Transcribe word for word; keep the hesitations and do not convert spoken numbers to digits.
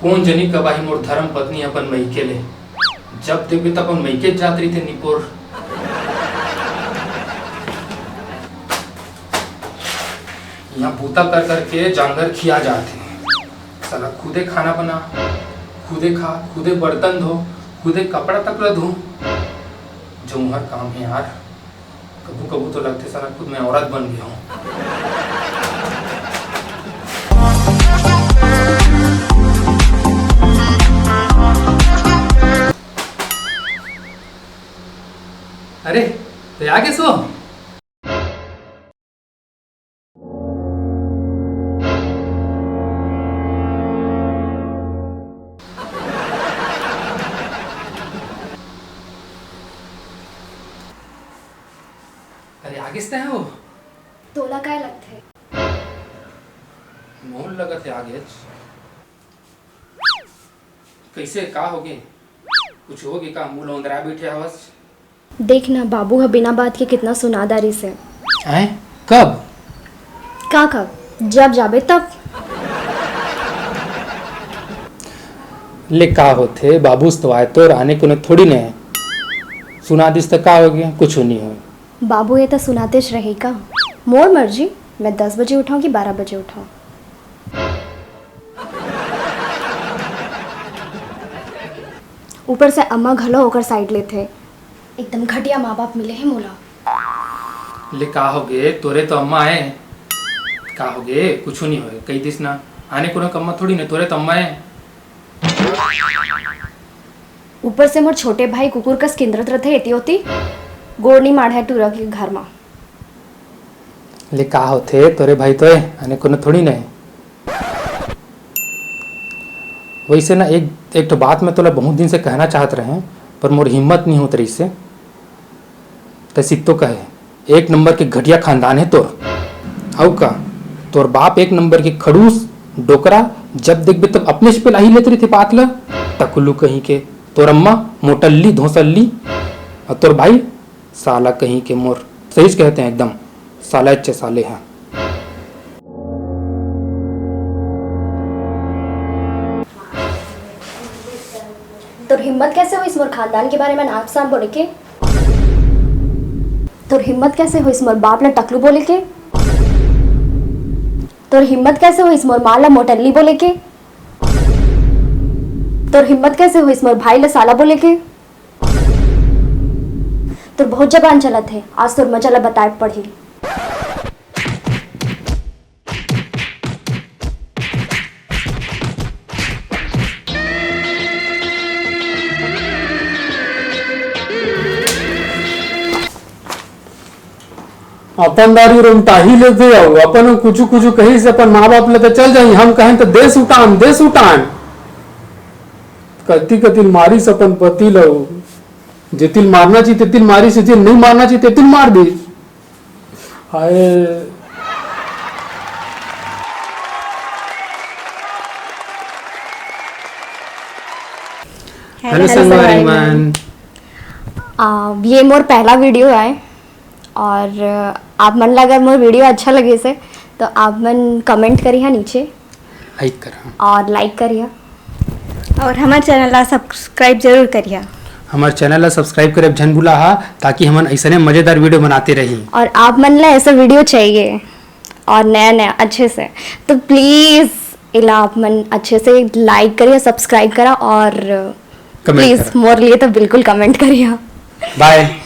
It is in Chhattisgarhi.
कोन जनी कब आही मोर धर्म पत्नी अपन मइके ले। जब देखबे तब अपन मइके जात रहिथे निपोर। यहाँ बूता कर करके जांगर खिया जात हे। साला खुदे खाना बना, खुदे खा, खुदे बर्तन धो, खुदे कपड़ा तक ल धो। जौहर काम हे यार। कभू कभू तो लगथे साला खुद मैं औरत बन गया हूँ। अरे, ते आ गेस ओ। अरे, आ गेस तैं ओ। तोला काय लगथे? मोर लगत हे आ गेस। कइसे, का होगे? कुछ होगे का? मुंह ल ओंदरा बइठे हवस। देख ना, बाबू ह बिना बात के कितना सुना डारिस हे। हैं? कब? का कब? जब जाबे तब। ले, का होथे? बाबूस तो आय, तोर आने कोनो थोड़ी ने हे। सुना दिस त का होगे? कुछु नइ होय। बाबू ये तो सुनातेच रही का? मोर मर्जी, मैं दस बजे उठाऊं कि बारह बजे उठाऊं। ऊपर से अम्मा घलो ओकर side लेथे। एकदम घटिया माँ बाप मिले हे मोला। ले, का होगे? तोरे तो अम्मा हे। का होगे? कुछु नइ होय, कहि दिस ना। आने कोनो अम्मा थोड़ी ने, तोरे तो अम्मा हे। ऊपर से मोर छोटे भाई कुकुर कस किंदरत रथे एती ओती, गोड़ नइ माढ़य टूरा के घर म। ले, का होथे, तोरे भाई तो हे, आने कोनो थोड़ी ने हे। वइसे ना, एक, एक ठो बात मैं तोला बहुत दिन से कहना चाहत रहें, पर मोर हिम्मत नइ होत रहिस हे। तैं सित्तो कहे, एक नंबर के घटिया खानदान हे तोर। अउ का, तोर बाप एक नंबर के खड़ूस, डोकरा, जब देखबे तब अपनेच पेलाही लेत रहिथे बात ल, टकलू कहीं के, तोर अम्मा मोटल्ली, धोसल्ली, अउ तोर भाई साला कहीं के मोर, सहीच कहत हे एकदम, साला अच्छे साले हे। तोर हिम्मत कइसे होइस मोर खानदान के बारे म नाक साफ बोले के? तोर हिम्मत कइसे होइस मोर बाप ल टकलू बोले के? तोर हिम्मत कइसे होइस मोर माँ ल मोटल्ली बोले के? तोर हिम्मत कइसे होइस मोर भाई ल साला बोले के? तोर बहुत जबान चलत हे, आज तोर मजा ल बताए पड़ही। अपन दारी रोमताही लेथे अउ अपन कुछु कुछु कहिस अपन माँ बाप ल त चल जाही, हम कहेन त देस उठान, देस उठान। कति कति ल मारिस अपन पति ल, जेती ल मारना चाहिए तेती ल मारिस, जेती ल नइ मारना चाहिए तेती ल मार दिस। हाय। Hello संगवारी मन। आ, ये मोर पहला video आय और आप मन ला अगर मोर video अच्छा लगिस हे तो आप मन comment करिहा नीचे। Like करा। और like करिहा। और हमर channel ला subscribe जरूर करिहा। हमर channel ला subscribe करे झन भुलाहा, ताकि हमन अइसने मजेदार video बनाते रही। और आप मन ला ऐसा video चाहिए और नया नया अच्छे से, तो please इला आप मन अच्छे से like करिहा, subscribe करा और comment please करा। मोर लिए तो बिल्कुल comment करिहा। Bye।